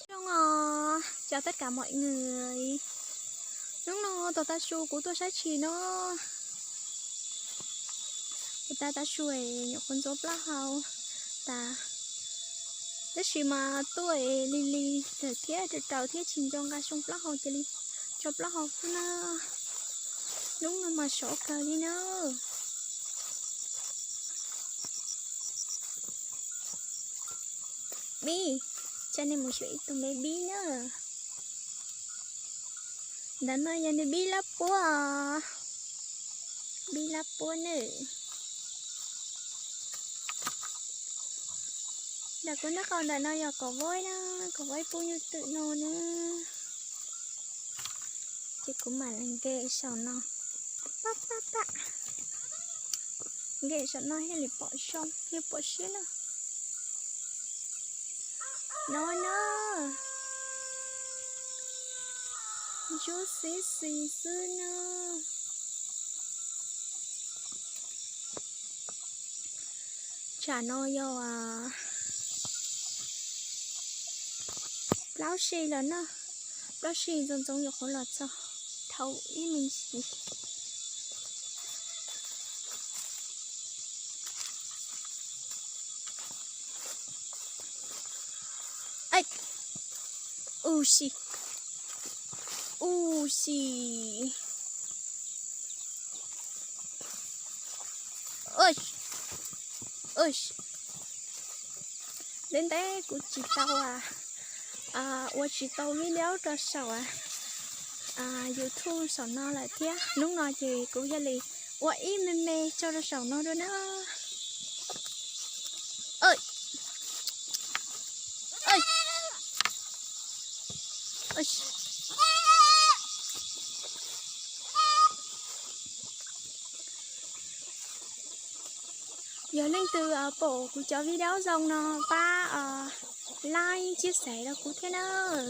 Nyob zoo os, chào tất cả mọi người. Hnub no tos tav su kuv tuaj saib tshis no. Kuv tos tav su es nyuam qhuav ntxuav plaub hau tas, tab sis mas tuaj es lig lig thiab raws raws thiab tsis nco nqa xyoo plaub hau cia li tso plaub hau xwb na. Hnub no mas sov kawg li na. Bib, tsa nej mus xyuas ib tug me bib na. Ntawm no yog nws bib lab puab os. Bib lab puab na. Ntawm kuv nyob qhov ntawm no yog kom vaib na, kom vaib pub nyuj twm no na. Ces kuv mam li nce saum no. Pab pab pab. Nce saum no thiaj li pom zoo, thiaj pom siab na. No na. Ntsuab xib xis xwb na. Tsam no yog plaub sij lawm na, plaub sij ntxoov ntxoov yuav qhuav los txog dhau ib me ntsis. Ub si, ub si. Ntev ntev kuv tsis tau ua tsis tau video rau saum YouTube saum no lawm thiab, hnub no ces kuv thiaj li ua ib me me tso rau saum no dua na. Yog leej twg pom kuv cov video zoo no pab like, chia sẻ rau kuv thiab nawb.